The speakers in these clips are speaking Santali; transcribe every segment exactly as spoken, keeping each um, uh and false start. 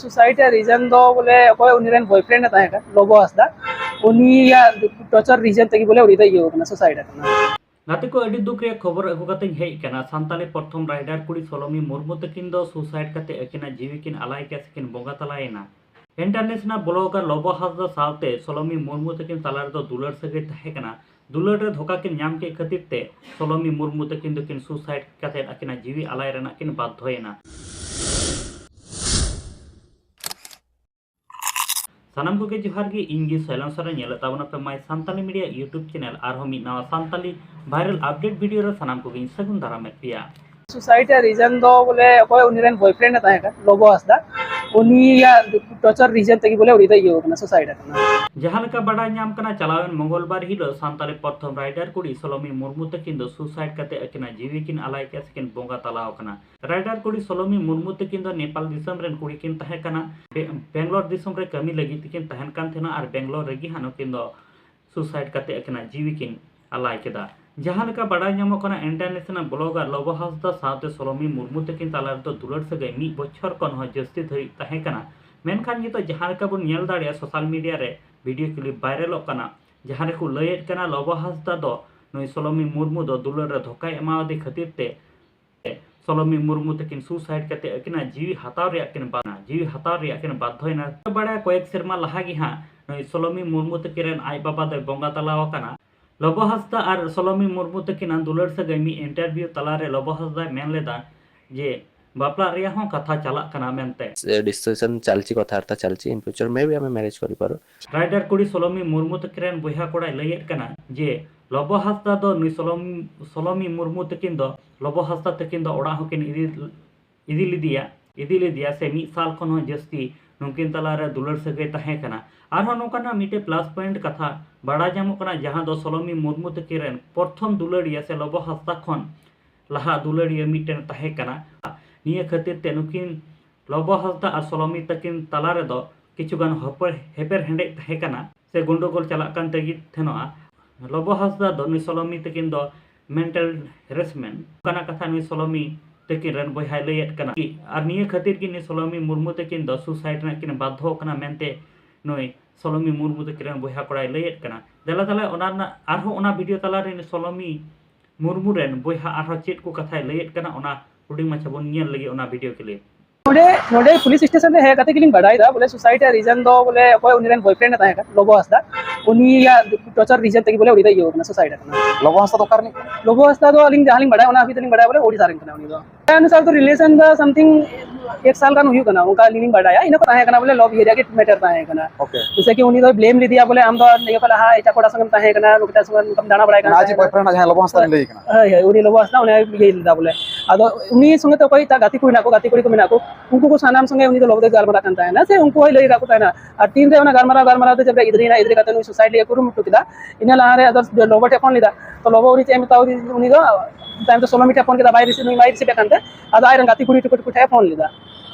ᱥᱩᱥᱟᱭᱤᱰ ᱨᱮᱭᱟᱜ ᱨᱤᱡᱚᱱ ᱫᱚ ᱵᱚᱞᱮ ᱚᱠᱚᱭ ᱩᱱᱤ ᱨᱮᱱ ᱵᱚᱭᱯᱷᱨᱮᱱᱰ ᱮ ᱛᱟᱦᱮᱸ ᱠᱟᱱ, ᱞᱚᱵᱚ ᱦᱟᱸᱥᱫᱟ, ᱩᱱᱤᱭᱟᱜ ᱴᱚᱨᱪᱟᱨ ᱨᱤᱡᱚᱱ ᱛᱮᱜᱮ ᱵᱚᱞᱮ ᱩᱱᱤ ᱫᱚ ᱤᱭᱟᱹ ᱠᱟᱱᱟ, ᱥᱩᱥᱟᱭᱤᱰ ᱠᱟᱱᱟ᱾ ᱜᱟᱛᱮ ᱠᱚ, ᱟᱹᱰᱤ ᱫᱩᱠ ᱨᱮᱭᱟᱜ ᱠᱷᱚᱵᱚᱨ ᱟᱹᱜᱩ ᱠᱟᱛᱮᱧ ᱦᱮᱡ ᱟᱠᱟᱱᱟ᱾ ᱥᱟᱱᱛᱟᱞᱤ ᱯᱨᱚᱛᱷᱚᱢ ᱨᱟᱭᱰᱟᱨ ᱠᱩᱲᱤ ᱥᱚᱞᱚᱢᱤ ᱢᱩᱨᱢᱩ ᱛᱟᱹᱠᱤᱱ ᱫᱚ ᱥᱩᱥᱟᱭᱤᱰ ᱠᱟᱛᱮ ᱟᱹᱠᱤᱱᱟᱜ ᱡᱤᱣᱤ ᱠᱤᱱ ᱟᱞᱟᱭ ᱠᱮᱫ ᱥᱮᱠᱤᱱ ᱵᱚᱸᱜᱟ ᱛᱟᱞᱟᱭᱮᱱᱟ᱾ ᱤᱱᱴᱟᱨᱱᱮᱥᱱᱟᱞ ᱵᱞᱚᱜᱟᱨ ᱞᱚᱵᱚ ᱦᱟᱸᱥᱫᱟ ᱥᱟᱶᱛᱮ ᱥᱚᱞᱚᱢᱤ ᱢᱩᱨᱢᱩ ᱛᱟᱹᱠᱤᱱ ᱛᱟᱞᱟ ᱨᱮᱫᱚ ᱫᱩᱞᱟᱹᱲ ᱥᱟᱹᱜᱟᱹᱭ ᱛᱟᱦᱮᱸ ᱠᱟᱱᱟ᱾ ᱫᱩᱞᱟᱹᱲ ᱨᱮ ᱫᱷᱳᱠᱟ ᱠᱤᱱ ᱧᱟᱢ ᱠᱮᱫ ᱠᱷᱟᱹᱛᱤᱨ ᱛᱮ ᱥᱚᱞᱚᱢᱤ ᱢᱩᱨᱢᱩ ᱛᱟᱹᱠᱤᱱ ᱫᱚᱠᱤᱱ ᱥᱩᱥᱟᱭᱤᱰ ᱠᱟᱛᱮ ᱟᱹᱠᱤᱱᱟᱜ ᱡᱤᱣᱤ ᱟᱞᱟᱭ ᱨᱮᱱᱟᱜ ᱠᱤᱱ ᱵᱟᱫᱽᱫᱷᱚᱭᱮᱱᱟ᱾ ᱥᱟᱱᱟᱢ ᱠᱚᱜᱮ ᱡᱚᱦᱟᱨ ᱜᱮ, ᱤᱧ ᱜᱮ ᱥᱚᱭᱞᱚᱱ ᱥᱚᱨᱮᱱ᱾ ᱧᱮᱞᱮᱫ ᱛᱟᱵᱚᱱᱟ ᱯᱮ My Santali Media YouTube channel᱾ ᱟᱨᱦᱚᱸ ᱢᱤᱫ ᱱᱟᱣᱟ ᱥᱟᱱᱛᱟᱞᱤ viral update video ᱨᱮ ᱥᱟᱱᱟᱢ ᱠᱚᱜᱮᱧ ᱥᱟᱹᱜᱩᱱ ᱫᱟᱨᱟᱢᱮᱫ ᱯᱮᱭᱟ᱾ ᱥᱩᱥᱟᱭᱤᱰ ᱨᱮᱭᱟᱜ ᱨᱤᱡᱚᱱ ᱫᱚ ᱵᱚᱞᱮ ᱚᱠᱚᱭ ᱩᱱᱤ ᱨᱮᱱ ᱵᱚᱭᱯᱷᱨᱮᱱᱰ ᱮ ᱛᱟᱦᱮᱸ ᱠᱟᱱ, ᱞᱚᱵᱚ ᱦᱟᱸᱥᱫᱟ, ᱩᱱᱤᱭᱟᱜ ᱴᱚᱨᱪᱟᱨ ᱨᱤᱡᱚᱱ ᱛᱮᱜᱮ ᱵᱚᱞᱮ ᱩᱱᱤ ᱫᱚ ᱤᱭᱟᱹ ᱠᱟᱱᱟ, ᱥᱩᱥᱟᱭᱤᱰ ᱠᱟᱱᱟ᱾ ᱡᱟᱦᱟᱸ ᱞᱮᱠᱟ ᱵᱟᱰᱟᱭ ᱧᱟᱢ ᱠᱟᱱᱟ, ᱪᱟᱞᱟᱣᱮᱱ ᱢᱚᱝᱜᱚᱞᱵᱟᱨ ᱦᱤᱞᱳᱜ ᱥᱟᱱᱛᱟᱞᱤ ᱯᱨᱚᱛᱷᱚᱢ ᱨᱟᱭᱰᱟᱨ ᱠᱩᱲᱤ ᱥᱚᱞᱚᱢᱤ ᱢᱩᱨᱢᱩ ᱛᱟᱹᱠᱤᱱ ᱫᱚ ᱥᱩᱥᱟᱭᱤᱰ ᱠᱟᱛᱮ ᱟᱹᱠᱤᱱᱟᱜ ᱡᱤᱣᱤ ᱠᱤᱱ ᱟᱞᱟᱭ ᱠᱮᱫ ᱥᱮᱠᱤᱱ ᱵᱚᱸᱜᱟ ᱛᱟᱞᱟᱣ ᱟᱠᱟᱱᱟ᱾ ᱨᱟᱭᱰᱟᱨ ᱠᱩᱲᱤ ᱥᱚᱞᱚᱢᱤ ᱢᱩᱨᱢᱩ ᱛᱟᱹᱠᱤᱱ ᱫᱚ ᱱᱮᱯᱟᱞ ᱫᱤᱥᱚᱢ ᱨᱮᱱ ᱠᱩᱲᱤ ᱠᱤᱱ ᱛᱟᱦᱮᱸ ᱠᱟᱱᱟ᱾ ᱵᱮ-, ᱵᱮᱝᱜᱟᱞᱳᱨ ᱫᱤᱥᱚᱢ ᱨᱮ ᱠᱟᱹᱢᱤ ᱞᱟᱹᱜᱤᱫ ᱛᱮᱠᱤᱱ ᱛᱟᱦᱮᱱ ᱠᱟᱱ ᱛᱟᱦᱮᱱᱟ ᱟᱨ ᱵᱮᱝᱜᱟᱞᱳᱨ ᱨᱮᱜᱮ ᱦᱟᱸᱜ ᱱᱩᱠᱤᱱ ᱫᱚ ᱥᱩᱥᱟᱭᱤᱰ ᱠᱟᱛᱮ ᱟᱹᱠᱤᱱᱟᱜ ᱡᱤᱣᱤ ᱠᱤᱱ ᱟᱞᱟᱭ ᱠᱮᱫᱟ᱾ ᱡᱟᱦᱟᱸ ᱞᱮᱠᱟ ᱵᱟᱰᱟᱭ ᱧᱟᱢᱚᱜ ᱠᱟᱱᱟ, ᱤᱱᱴᱟᱨᱱᱮᱥᱱᱟᱞ ᱵᱞᱚᱜᱟᱨ ᱞᱚᱵᱚ ᱦᱟᱸᱥᱫᱟ ᱥᱟᱶᱛᱮ ᱥᱚᱞᱚᱢᱤ ᱢᱩᱨᱢᱩ ᱛᱟᱹᱠᱤᱱ ᱛᱟᱞᱟ ᱨᱮᱫᱚ ᱫᱩᱞᱟᱹᱲ ᱥᱟᱹᱜᱟᱹᱭ ᱢᱤᱫ ᱵᱚᱪᱷᱚᱨ ᱠᱷᱚᱱ ᱦᱚᱸ ᱡᱟᱹᱥᱛᱤ ᱫᱷᱟᱹᱨᱤᱡ ᱛᱟᱦᱮᱸ ᱠᱟᱱᱟ᱾ ᱢᱮᱱᱠᱷᱟᱱ ᱱᱤᱛᱚᱜ ᱡᱟᱦᱟᱸ ᱞᱮᱠᱟ ᱵᱚᱱ ᱧᱮᱞ ᱫᱟᱲᱮᱭᱟᱜᱼᱟ, ᱥᱳᱥᱟᱞ ᱢᱤᱰᱤᱭᱟ ᱨᱮ ᱵᱷᱤᱰᱤᱭᱳ ᱠᱞᱤᱯ ᱵᱷᱟᱭᱨᱟᱞᱚᱜ ᱠᱟᱱᱟ, ᱡᱟᱦᱟᱸ ᱨᱮᱠᱚ ᱞᱟᱹᱭᱮᱫ ᱠᱟᱱᱟ ᱞᱚᱵᱚ ᱦᱟᱸᱥᱫᱟ ᱫᱚ ᱱᱩᱭ ᱥᱚᱞᱚᱢᱤ ᱢᱩᱨᱢᱩ ᱫᱚ ᱫᱩᱞᱟᱹᱲ ᱨᱮ ᱫᱷᱳᱠᱟᱭ ᱮᱢᱟᱣᱟᱫᱮ ᱠᱷᱟᱹᱛᱤᱨ ᱛᱮ ᱥᱚᱞᱚᱢᱤ ᱢᱩᱨᱢᱩ ᱛᱟᱹᱠᱤᱱ ᱥᱩᱥᱟᱭᱤᱰ ᱠᱟᱛᱮ ᱟᱹᱠᱤᱱᱟᱜ ᱡᱤᱣᱤ ᱦᱟᱛᱟᱣ ᱨᱮᱭᱟᱜ ᱠᱤᱱ ᱵᱟ-, ᱡᱤᱣᱤ ᱦᱟᱛᱟᱣ ᱨᱮᱭᱟᱜ ᱠᱤᱱ ᱵᱟᱫᱽᱫᱷᱚᱭᱮᱱᱟ᱾ ᱵᱟᱲᱟᱭᱟ, ᱠᱚᱭᱮᱠ ᱥᱮᱨᱢᱟ ᱞᱟᱦᱟ ᱜᱮ ᱦᱟᱸᱜ ᱱᱩᱭ ᱥᱚᱞᱚᱢᱤ ᱢᱩᱨᱢᱩ ᱛᱟᱹᱠᱤᱱ ᱨᱮᱱ ᱟᱡ ᱵᱟᱵᱟ ᱫᱚᱭ ᱵᱚᱸᱜᱟ ᱛᱟᱞᱟᱣ ᱟᱠᱟᱱᱟ᱾ ᱞᱚᱵᱚ ᱦᱟᱸᱥᱫᱟ ᱟᱨ ᱥᱚᱞᱚᱢᱤ ᱢᱩᱨᱢᱩ ᱛᱟᱹᱠᱤᱱᱟᱜ ᱫᱩᱞᱟᱹᱲ ᱥᱟᱹᱜᱟᱹᱭ ᱢᱤᱫ ᱤᱱᱴᱟᱨᱵᱷᱤᱭᱩ ᱛᱟᱞᱟᱨᱮ ᱞᱚᱵᱚ ᱦᱟᱸᱥᱫᱟᱭ ᱢᱮᱱ ᱞᱮᱫᱟ ᱡᱮ ᱵᱟᱯᱞᱟᱜ ᱨᱮᱭᱟᱜ ᱦᱚᱸ ᱠᱟᱛᱷᱟ ᱪᱟᱞᱟᱜ ᱠᱟᱱᱟ ᱢᱮᱱᱛᱮ᱾ ଡିସ୍କସନ୍ ଚାଲିଛି, କଥାବାର୍ତ୍ତା ଚାଲିଛି, ଇନ୍ ଫ୍ୟୁଚର ମେ ବି ଆମେ ମ୍ୟାରେଜ୍ କରିପାରୁ। ରାଇଡର କୁଡ଼ି ସୋଲୋମି ମୁର୍ମୁ ତକିର ᱨᱮᱱ ᱵᱚᱭᱦᱟ ᱠᱚᱲᱟᱭ ᱞᱟᱹᱭᱮᱫ ᱠᱟᱱᱟ ᱡᱮ ᱞᱚᱵᱚ ᱦᱟᱸᱥᱫᱟ ᱫᱚ ᱱᱩᱭ ᱥᱳᱞᱳᱢ-, ᱥᱳᱞᱳᱢᱤ ᱢᱩᱨᱢᱩ ᱛᱟᱹᱠᱤᱱ ᱫᱚ, ᱞᱚᱵᱚ ᱦᱟᱸᱥᱫᱟ ᱛᱟᱹᱠᱤᱱ ᱫᱚ ᱚᱲᱟᱜ ᱦᱚᱸᱠᱤᱱ ᱤᱫᱤ, ᱤᱫᱤ ᱞᱮᱫᱮᱭᱟ, ᱤᱫᱤ ᱞᱮᱫᱮᱭᱟ ᱥᱮ ᱢᱤᱫ ᱥᱟᱞ ᱠᱷᱚᱱ ᱦᱚᱸ ᱡᱟᱹᱥᱛᱤ ᱱᱩᱠᱤᱱ ᱛᱟᱞᱟᱨᱮ ᱫᱩᱞᱟᱹᱲ ᱥᱟᱹᱜᱟᱹᱭ ᱛᱟᱦᱮᱸ ᱠᱟᱱᱟ᱾ ᱟᱨᱦᱚᱸ ᱱᱚᱝᱠᱟᱱᱟᱜ ᱢᱤᱫᱴᱮᱡ ᱯᱞᱟᱥ ᱯᱚᱭᱮᱱᱴ ᱠᱟᱛᱷᱟ ᱵᱟᱲᱟᱭ ᱧᱟᱢᱚᱜ ᱠᱟᱱᱟ, ᱡᱟᱦᱟᱸ ᱫᱚ ᱥᱳᱞᱳᱢᱤ ᱢᱩᱨᱢᱩ ᱛᱟᱹᱠᱤᱱ ᱨᱮᱱ ᱯᱨᱚᱛᱷᱚᱢ ᱫᱩᱞᱟᱹᱲᱤᱭᱟᱹ ᱥᱮ ᱞᱚᱵᱚ ᱦᱟᱸᱥᱫᱟ ᱠᱷᱚᱱ ᱞᱟᱦᱟ ᱫᱩᱞᱟᱹᱲᱤᱭᱟᱹ ᱢᱤᱫᱴᱮᱱ ᱛᱟᱦᱮᱸ ᱠᱟᱱᱟ᱾ ᱱᱤᱭᱟᱹ ᱠᱷᱟᱹᱛᱤᱨ ᱛᱮ ᱱᱩᱠᱤᱱ ᱞᱚᱵᱚ ᱦᱟᱸᱥᱫᱟ ᱟᱨ ᱥᱳᱞᱳᱢᱤ ᱛᱟᱹᱠᱤᱱ ᱛᱟᱞᱟ ᱨᱮᱫᱚ ᱠᱤᱪᱷᱩ ᱜᱟᱱ ᱦᱚᱯᱮ-, ᱦᱮᱯᱮᱨ ᱦᱮᱸᱰᱮᱡ ᱛᱟᱦᱮᱸ ᱠᱟᱱᱟ ᱥᱮ ᱜᱚᱱᱰᱳᱜᱳᱞ ᱪᱟᱞᱟᱜ ᱠᱟᱱ ᱛᱟᱹᱜᱤᱫ ᱛᱟᱦᱮᱱᱚᱜᱼᱟ᱾ ᱞᱚᱵᱚ ᱦᱟᱸᱥᱫᱟ ᱫᱚ ᱱᱩᱭ ᱥᱳᱞᱳᱢᱤ ᱛᱟᱹᱠᱤᱱ ᱫᱚ ᱢᱮᱱᱴᱟᱞ ᱦᱮᱨᱮᱥᱢᱮᱱᱴ ᱚᱱᱠᱟᱱᱟᱜ ᱠᱟᱛᱷᱟ ᱱᱩᱭ ᱥᱳᱞᱳᱢᱤ ᱛᱟᱹᱠᱤᱱ ᱨᱮᱱ ᱵᱚᱭᱦᱟᱭ ᱞᱟᱹᱭᱮᱫ ᱠᱟᱱᱟ᱾ ᱟᱨ ᱱᱤᱭᱟᱹ ᱠᱷᱟᱹᱛᱤᱨ ᱜᱮ ᱱᱩᱭ ᱥᱚᱞᱚᱢᱤ ᱢᱩᱨᱢᱩ ᱛᱟᱹᱠᱤᱱ ᱫᱚ ᱥᱩᱥᱟᱭᱤᱰ ᱨᱮᱱᱟᱜ ᱠᱤᱱ ᱵᱟᱫᱽᱫᱷᱚ ᱠᱟᱱᱟ ᱢᱮᱱᱛᱮ ᱱᱩᱭ ᱥᱚᱞᱚᱢᱤ ᱢᱩᱨᱢᱩ ᱛᱟᱹᱠᱤᱱ ᱨᱮᱱ ᱵᱚᱭᱦᱟ ᱠᱚᱲᱟᱭ ᱞᱟᱹᱭᱮᱫ ᱠᱟᱱᱟ᱾ ᱫᱮᱞᱟ ᱛᱟᱦᱞᱮ ᱚᱱᱟ ᱨᱮᱱᱟᱜ ᱟᱨᱦᱚᱸ ᱚᱱᱟ ᱵᱷᱤᱰᱤᱭᱳ ᱛᱟᱞᱟᱨᱮ ᱱᱩᱭ ᱥᱚᱞᱚᱢᱤ ᱢᱩᱨᱢᱩ ᱨᱮᱱ ᱵᱚᱭᱦᱟ ᱟᱨᱦᱚᱸ ᱪᱮᱫ ᱠᱚ ᱠᱟᱛᱷᱟᱭ ᱞᱟᱹᱭᱮᱫ ᱠᱟᱱᱟ, ᱚᱱᱟ ᱦᱩᱰᱤᱧ ᱢᱟᱪᱷᱟ ᱵᱚᱱ ᱧᱮᱞ ᱞᱟᱹᱜᱤᱫ ᱚᱱᱟ ᱵᱷᱤᱰᱤᱭᱳ ᱠᱞᱤᱯ᱾ ᱱᱚᱰᱮ, ᱱᱚᱰᱮ ᱯᱩᱞᱤᱥ ᱥᱴᱮᱥᱚᱱ ᱨᱮ ᱦᱮᱡ ᱠᱟᱛᱮ ᱜᱮᱞᱤᱧ ᱵᱟᱰᱟᱭ ᱫᱟ ᱵᱚᱞᱮ ᱥᱩᱥᱟᱭᱤᱰ ᱨᱮᱭᱟᱜ ᱨᱤᱡᱚᱱ ᱫᱚ ᱵᱚᱞᱮ ᱚᱠᱚᱭ ᱩᱱᱤ ᱨᱮᱱ ᱵᱚᱭᱯᱷᱨᱮᱱᱰ ᱮ ᱛᱟᱦᱮᱸ ᱠᱟᱱᱟ, ᱞᱚᱵᱚ ᱦᱟᱸᱥᱫᱟ, ᱩᱱᱤᱭᱟᱜ ᱴᱚᱨᱪᱟᱨ ᱨᱤᱡᱚᱱ ᱛᱮᱜᱮ ᱵᱚᱞᱮ ᱩᱱᱤ ᱫᱚᱭ ᱤᱭᱟᱹ ᱠᱟᱱᱟ, ᱥᱩᱥᱟᱭᱤᱰ ᱠᱟᱱᱟ᱾ ᱞᱚᱵᱚ ᱦᱟᱸᱥᱫᱟ ᱫᱚ ᱚᱠᱟ ᱨᱤᱱᱤᱡ ᱠᱟᱱᱟ? ᱞᱚᱵᱚ ᱦᱟᱸᱥᱫᱟ ᱫᱚ ᱟᱹᱞᱤᱧ ᱡᱟᱦᱟᱸ ᱞᱤᱧ ᱵᱟᱰᱟᱭᱟ, ᱚᱱᱟ ᱦᱟᱹᱵᱤᱡ ᱫᱚᱞᱤᱧ ᱵᱟᱰᱟᱭᱟ ᱵᱚᱞᱮ ᱳᱰᱤᱥᱟ ᱨᱮᱱ ᱠᱟᱱᱟ ᱩᱱᱤ ᱫᱚ᱾ ᱚᱱᱩᱥᱟᱨ ᱫᱚ ᱨᱤᱞᱮᱥᱚᱱ ᱫᱚ ᱥᱟᱢᱛᱷᱤᱝ ᱮᱠ ᱥᱟᱞ ᱜᱟᱱ ᱦᱩᱭᱩᱜ ᱠᱟᱱᱟ, ᱚᱱᱠᱟ ᱟᱹᱞᱤᱧ ᱞᱤᱧ ᱵᱟᱰᱟᱭᱟ᱾ ᱤᱱᱟᱹ ᱠᱚ ᱛᱟᱦᱮᱸ ᱠᱟᱱᱟ ᱵᱚᱞᱮ ᱞᱚᱵ ᱤᱭᱟᱹ ᱨᱮᱭᱟᱜ ᱜᱮ ᱢᱮᱴᱟᱨ ᱛᱟᱦᱮᱸ ᱠᱟᱱᱟ᱾ ᱳᱠᱮ᱾ ᱡᱮᱭᱥᱮ ᱠᱤ ᱩᱱᱤ ᱫᱚᱭ ᱵᱞᱮᱢ ᱞᱮᱫᱮᱭᱟ ᱵᱚᱞᱮ ᱟᱢ ᱫᱚ ᱱᱤᱭᱟᱹ ᱠᱷᱚᱱ ᱞᱟᱦᱟ ᱮᱴᱟᱜ ᱠᱚᱲᱟ ᱥᱚᱸᱜᱮᱢ ᱛᱟᱦᱮᱸ ᱠᱟᱱᱟ, ᱱᱚᱝᱠᱟ ᱥᱚᱸᱜᱮ ᱱᱚᱝᱠᱟᱢ ᱫᱟᱬᱟ ᱵᱟᱲᱟᱭ ᱠᱟᱱ ᱟᱡ ᱛᱟᱦᱮᱸ ᱠᱟᱱᱟ᱾ ᱵᱚᱭᱯᱷᱨᱮᱱᱰ ᱡᱟᱦᱟᱸᱭ ᱞᱚᱵᱚ ᱦᱟᱸᱥᱫᱟ ᱞᱤᱧ ᱞᱟᱹᱭ ᱠᱟᱱᱟ᱾ ᱦᱳᱭ, ᱦᱳᱭ, ᱩᱱᱤ ᱞᱚᱵᱚ ᱦᱟᱸᱥᱫᱟ ᱚᱱᱮ ᱤᱭᱟᱹᱭ ᱞᱮᱫᱟ ᱵᱚᱞᱮ᱾ ᱟᱫᱚ ᱩᱱᱤ ᱥᱚᱸᱜᱮ ᱛᱮ ᱚᱠᱚᱭ ᱮᱴᱟᱜ ᱜᱟᱛᱮ ᱠᱚ ᱢᱮᱱᱟᱜ ᱠᱚ, ᱜᱟᱛᱮ ᱠᱩᱲᱤ ᱠᱚ ᱢᱮᱱᱟᱜ ᱠᱚ, ᱩᱱᱠᱩ ᱠᱚ ᱥᱟᱱᱟᱢ ᱥᱚᱸᱜᱮ ᱩᱱᱤ ᱫᱚ ᱞᱚᱵᱚ ᱫᱚᱭ ᱜᱟᱞᱢᱟᱨᱟᱜ ᱠᱟᱱ ᱛᱟᱦᱮᱱᱟ, ᱥᱮ ᱩᱱᱠᱩ ᱦᱚᱸᱭ ᱞᱟᱹᱭ ᱟᱠᱟᱫ ᱠᱚ ᱛᱟᱦᱮᱱᱟ᱾ ᱟᱨ ᱛᱤᱱᱨᱮ ᱚᱱᱟ ᱜᱟᱞᱢᱟᱨᱟᱣ, ᱜᱟᱞᱢᱟᱨᱟᱣ ᱛᱮ ᱡᱚᱵ ᱜᱤᱫᱽᱨᱟᱹᱭᱮᱱᱟ, ᱜᱤᱫᱽᱨᱟᱹ ᱠᱟᱛᱮ ᱱᱩᱭ ᱥᱩᱥᱟᱭᱤᱰ ᱞᱟᱹᱜᱤᱫ ᱠᱩᱨᱩᱢᱩᱴᱩ ᱠᱮᱫᱟ, ᱤᱱᱟᱹ ᱞᱟᱦᱟᱨᱮ ᱟᱫᱚ ᱞᱚᱵᱚ ᱴᱷᱮᱱ ᱯᱷᱳᱱ ᱞᱮᱫᱟ᱾ ᱛᱚ ᱞᱚᱵᱚ ᱩᱱᱤ ᱪᱮᱫ ᱮ ᱢᱮᱛᱟᱣ ᱩᱱᱤ ᱫᱚ ᱛᱟᱭᱚᱢ ᱛᱮ ᱥᱚᱞᱚᱢᱤ ᱴᱷᱮᱱ ᱯᱷᱳᱱ ᱠᱮᱫᱟ, ᱵᱟᱭ ᱨᱤᱥᱤᱵᱷ, ᱱᱩᱭ ᱵᱟᱭ ᱨᱤᱥᱤᱵᱷ ᱮᱫ ᱠᱟᱱ ᱛᱮ ᱟᱫᱚ ᱟᱡᱨᱮᱱ ᱜᱟᱛᱮ ᱠᱩᱲᱤ ᱴᱩᱠᱩ ᱴᱩᱠᱩ ᱴᱷᱮᱱ ᱮ ᱯᱷᱳᱱ ᱞᱮᱫᱟ᱾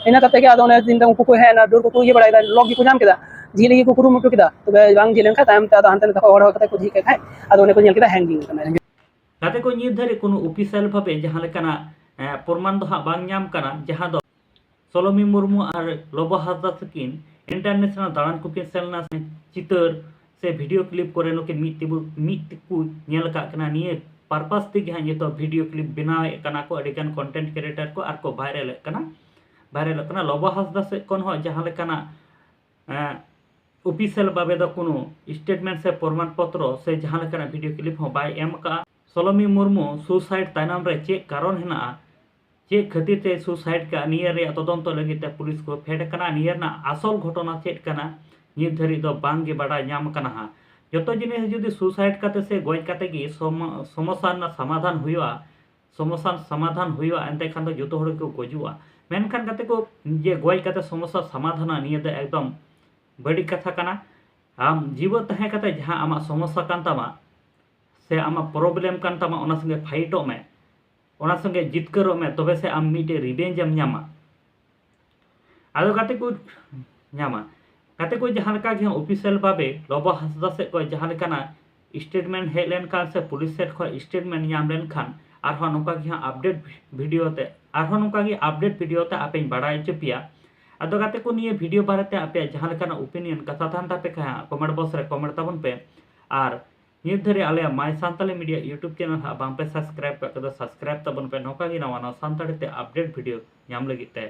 ᱤᱱᱟᱹ ᱠᱟᱛᱮ ᱜᱮ ᱟᱫᱚ ᱚᱱᱮ ᱫᱤᱱ ᱫᱚ ᱩᱱᱠᱩ ᱠᱚ ᱦᱮᱡ ᱮᱱᱟ, ᱰᱚᱨ ᱠᱚᱠᱚ ᱤᱭᱟᱹ ᱵᱟᱲᱟᱭᱮᱫᱟ, ᱞᱚᱠ ᱜᱮᱠᱚ ᱧᱟᱢ ᱠᱮᱫᱟ, ᱡᱷᱤᱡ ᱞᱟᱹᱜᱤᱫ ᱠᱚ ᱠᱩᱨᱩᱢᱩᱴᱩ ᱠᱮᱫᱟ᱾ ᱛᱚᱵᱮ ᱵᱟᱝ ᱡᱷᱤᱡ ᱞᱮᱱᱠᱷᱟᱱ ᱛᱟᱭᱚᱢ ᱛᱮ ᱟᱫᱚ ᱦᱟᱱᱛᱮ ᱱᱟᱛᱮ ᱠᱷᱚᱱ ᱦᱚᱲ ᱦᱚᱲ ᱠᱟᱛᱮ ᱠᱚ ᱡᱷᱤᱡ ᱠᱮᱫ ᱠᱷᱟᱡ ᱟᱫᱚ ᱚᱱᱮ ᱠᱚ ᱧᱮᱞ ᱠᱮᱫᱟ ᱦᱮᱝᱜᱤᱝ ᱠᱟᱱᱟᱭ᱾ ᱜᱟᱛᱮ ᱠᱚ, ᱱᱤᱛ ᱫᱷᱟᱹᱨᱤᱡ ᱠᱳᱱᱳ ᱚᱯᱷᱤᱥᱤᱭᱟᱞ ᱵᱷᱟᱵᱮ ᱡᱟᱦᱟᱸ ᱞᱮᱠᱟᱱᱟᱜ, ᱮ, ᱯᱨᱚᱢᱟᱱ ᱫᱚ ᱦᱟᱸᱜ ᱵᱟᱝ ᱧᱟᱢ ᱠᱟᱱᱟ, ᱡᱟᱦᱟᱸ ᱫᱚ ᱥᱚᱞᱚᱢᱤ ᱢᱩᱨᱢᱩ ᱟᱨ ᱞᱚᱵᱚ ᱦᱟᱸᱥᱫᱟ ᱛᱟᱹᱠᱤᱱ ᱤᱱᱴᱟᱨᱱᱮᱥᱱᱟᱞ ᱫᱟᱬᱟᱱ ᱠᱚᱠᱤᱱ ᱥᱮᱱ ᱞᱮᱱᱟ, ᱪᱤᱛᱟᱹᱨ ᱥᱮ ᱵᱷᱤᱰᱤᱭᱳ ᱠᱞᱤᱯ ᱠᱚᱨᱮ ᱱᱩᱠᱤᱱ ᱢᱤᱫ ᱛᱮᱵᱚ, ᱢᱤᱫ ᱛᱮᱠᱚ ᱧᱮᱞ ᱟᱠᱟᱫ ᱠᱤᱱᱟ᱾ ᱱᱤᱭᱟᱹ ᱯᱟᱨᱯᱟᱥ ᱛᱮᱜᱮ ᱦᱟᱸᱜ ᱱᱤᱛᱚᱜ ᱵᱷᱤᱰᱤᱭᱳ ᱠᱞᱤᱯ ᱵᱮᱱᱟᱣᱮᱫ ᱠᱟᱱᱟ ᱠᱚ ᱟᱹᱰᱤᱜᱟᱱ ᱠᱚᱱᱴᱮᱱᱴ ᱠᱨᱤᱭᱮᱴᱟᱨ ᱠᱚ ᱟᱨ ᱠᱚ ᱵᱷᱟᱭᱨᱟᱞᱮᱫ ᱠᱟᱱᱟ, ᱵᱷᱟᱭᱨᱟᱞᱚᱜ ᱠᱟᱱᱟ᱾ ᱞᱚᱵᱚ ᱦᱟᱸᱥᱫᱟ ᱥᱮᱫ ᱠᱷᱚᱱ ᱦᱚᱸ ᱡᱟᱦᱟᱸ ᱞᱮᱠᱟᱱᱟᱜ, ᱮᱸ, ᱚᱯᱷᱤᱥᱤᱭᱟᱞ ᱵᱷᱟᱵᱮ ᱫᱚ ᱠᱳᱱᱳ ᱥᱴᱮᱴᱢᱮᱱᱴ ᱥᱮ ᱯᱨᱚᱢᱟᱱ ᱯᱚᱛᱨᱚ ᱥᱮ ᱡᱟᱦᱟᱸ ᱞᱮᱠᱟᱱᱟᱜ ᱵᱷᱤᱰᱤᱭᱳ ᱠᱞᱤᱯ ᱦᱚᱸ ᱵᱟᱭ ᱮᱢ ᱟᱠᱟᱫᱼᱟ᱾ ᱥᱚᱞᱚᱢᱤ ᱢᱩᱨᱢᱩ ᱥᱩᱥᱟᱭᱤᱰ ᱛᱟᱭᱱᱚᱢ ᱨᱮ ᱪᱮᱫ ᱠᱟᱨᱚᱱ ᱦᱮᱱᱟᱜᱼᱟ, ᱪᱮᱫ ᱠᱷᱟᱹᱛᱤᱨ ᱛᱮ ᱥᱩᱥᱟᱭᱤᱰ ᱠᱟᱜᱼᱟ, ᱱᱤᱭᱟᱹ ᱨᱮᱭᱟᱜ ᱛᱚᱫᱚᱱᱛᱚ ᱞᱟᱹᱜᱤᱫ ᱛᱮ ᱯᱩᱞᱤᱥ ᱠᱚ ᱯᱷᱮᱰ ᱟᱠᱟᱱᱟ᱾ ᱱᱤᱭᱟᱹ ᱨᱮᱱᱟᱜ ᱟᱥᱚᱞ ᱜᱷᱚᱴᱚᱱᱟ ᱪᱮᱫ ᱠᱟᱱᱟ, ᱱᱤᱛ ᱫᱷᱟᱹᱨᱤᱡ ᱫᱚ ᱵᱟᱝ ᱜᱮ ᱵᱟᱰᱟᱭ ᱧᱟᱢ ᱟᱠᱟᱱᱟ ᱦᱟᱸᱜ᱾ ᱡᱚᱛᱚ ᱡᱤᱱᱤᱥ ᱡᱩᱫᱤ ᱥᱩᱥᱟᱭᱤᱰ ᱠᱟᱛᱮ ᱥᱮ ᱜᱚᱡ ᱠᱟᱛᱮ ᱜᱮ ᱥᱚᱢ-, ᱥᱚᱢᱚᱥᱥᱟ ᱨᱮᱱᱟᱜ ᱥᱚᱢᱟᱫᱷᱟᱱ ᱦᱩᱭᱩᱜᱼᱟ, ᱥᱚᱢᱚᱥᱥᱟ ᱥᱚᱢᱟᱫᱷᱟᱱ ᱦᱩᱭᱩᱜᱼᱟ, ᱮᱱᱛᱮ ᱠᱷᱟᱱ ᱫᱚ ᱡᱚᱛᱚ ᱦᱚᱲ ᱜᱮᱠᱚ ᱜᱚᱡᱩᱜᱼᱟ᱾ ᱢᱮᱱᱠᱷᱟᱱ ᱜᱟᱛᱮ ᱠᱚ, ᱡᱮ ᱜᱚᱡ ᱠᱟᱛᱮ ᱥᱚᱢᱚᱥᱥᱟ ᱥᱚᱢᱟᱫᱷᱟᱱᱟ, ᱱᱤᱭᱟᱹ ᱫᱚ ᱮᱠᱫᱚᱢ ᱵᱟᱹᱲᱤᱡ ᱠᱟᱛᱷᱟ ᱠᱟᱱᱟ᱾ ᱟᱢ ᱡᱤᱣᱮᱫ ᱛᱟᱦᱮᱸ ᱠᱟᱛᱮ ᱡᱟᱦᱟᱸ ᱟᱢᱟᱜ ᱥᱚᱢᱚᱥᱥᱟ ᱠᱟᱱ ᱛᱟᱢᱟ, ᱥᱮ ᱟᱢᱟᱜ ᱯᱨᱚᱵᱞᱮᱢ ᱠᱟᱱ ᱛᱟᱢᱟ, ᱚᱱᱟ ᱥᱚᱸᱜᱮ ᱯᱷᱟᱭᱤᱴᱚᱜ ᱢᱮ, ᱚᱱᱟ ᱥᱚᱸᱜᱮ ᱡᱤᱛᱠᱟᱹᱨᱚᱜ ᱢᱮ, ᱛᱚᱵᱮ ᱥᱮ ᱟᱢ ᱢᱤᱫᱴᱮᱡ ᱨᱤᱵᱷᱮᱧᱡᱽ ᱮᱢ ᱧᱟᱢᱟ᱾ ᱟᱫᱚ ᱜᱟᱛᱮ ᱠᱚ ᱧᱟᱢᱟ, ᱜᱟᱛᱮ ᱠᱚ, ᱡᱟᱦᱟᱸ ᱞᱮᱠᱟ ᱜᱮ ᱚᱯᱷᱤᱥᱤᱭᱟᱞ ᱵᱷᱟᱵᱮ ᱞᱚᱵᱚ ᱦᱟᱸᱥᱫᱟ ᱥᱮᱫ ᱠᱷᱚᱱ ᱡᱟᱦᱟᱸ ᱞᱮᱠᱟᱱᱟᱜ ᱥᱴᱮᱴᱢᱮᱱᱴ ᱦᱮᱡ ᱞᱮᱱᱠᱷᱟᱱ ᱥᱮ ᱯᱩᱞᱤᱥ ᱥᱮᱫ ᱠᱷᱚᱱ ᱥᱴᱮᱴᱢᱮᱱᱴ ᱧᱟᱢ ᱞᱮᱱᱠᱷᱟᱱ ᱟᱨᱦᱚᱸ ᱱᱚᱝᱠᱟ ᱜᱮ ᱦᱟᱸᱜ ᱟᱯᱰᱮᱴ ᱵᱷᱤᱰᱤᱭᱳ ᱛᱮ, ᱟᱨᱦᱚᱸ ᱱᱚᱝᱠᱟ ᱜᱮ ᱟᱯᱰᱮᱴ ᱵᱷᱤᱰᱤᱭᱳ ᱛᱮ ᱟᱯᱮᱧ ᱵᱟᱲᱟᱭ ᱦᱚᱪᱚ ᱯᱮᱭᱟ᱾ ᱟᱫᱚ ᱜᱟᱛᱮ ᱠᱚ, ᱱᱤᱭᱟᱹ ᱵᱷᱤᱰᱤᱭᱳ ᱵᱟᱨᱮᱛᱮ ᱟᱯᱮᱭᱟᱜ ᱡᱟᱦᱟᱸ ᱞᱮᱠᱟᱱᱟᱜ ᱳᱯᱤᱱᱤᱭᱚᱱ ᱠᱟᱛᱷᱟ ᱛᱟᱦᱮᱱ ᱛᱟᱯᱮ ᱠᱷᱟᱱ ᱦᱟᱸᱜ ᱠᱚᱢᱮᱱᱴ ᱵᱚᱠᱥ ᱨᱮ ᱠᱚᱢᱮᱱᱴ ᱛᱟᱵᱚᱱ ᱯᱮ᱾ ᱟᱨ ᱱᱤᱛ ᱫᱷᱟᱹᱨᱤᱡ ᱟᱞᱮᱭᱟᱜ ᱢᱟᱭ ᱥᱟᱱᱛᱟᱞᱤ ᱢᱤᱰᱤᱭᱟ ᱭᱩᱴᱩᱵᱽ ᱪᱮᱱᱮᱞ ᱦᱟᱸᱜ ᱵᱟᱝ ᱯᱮ ᱥᱟᱵᱥᱠᱨᱟᱭᱤᱵ ᱠᱟᱜ ᱠᱷᱟᱡ ᱫᱚ ᱥᱟᱵᱥᱠᱨᱟᱭᱤᱵ ᱛᱟᱵᱚᱱ ᱯᱮ, ᱱᱚᱝᱠᱟ ᱜᱮ ᱱᱟᱣᱟ ᱱᱟᱣᱟ ᱥᱟᱱᱛᱟᱲᱤ ᱛᱮ ᱟᱯᱰᱮᱴ ᱵᱷᱤᱰᱤᱭᱳ ᱧᱟᱢ ᱞᱟᱹᱜᱤᱫ ᱛᱮ᱾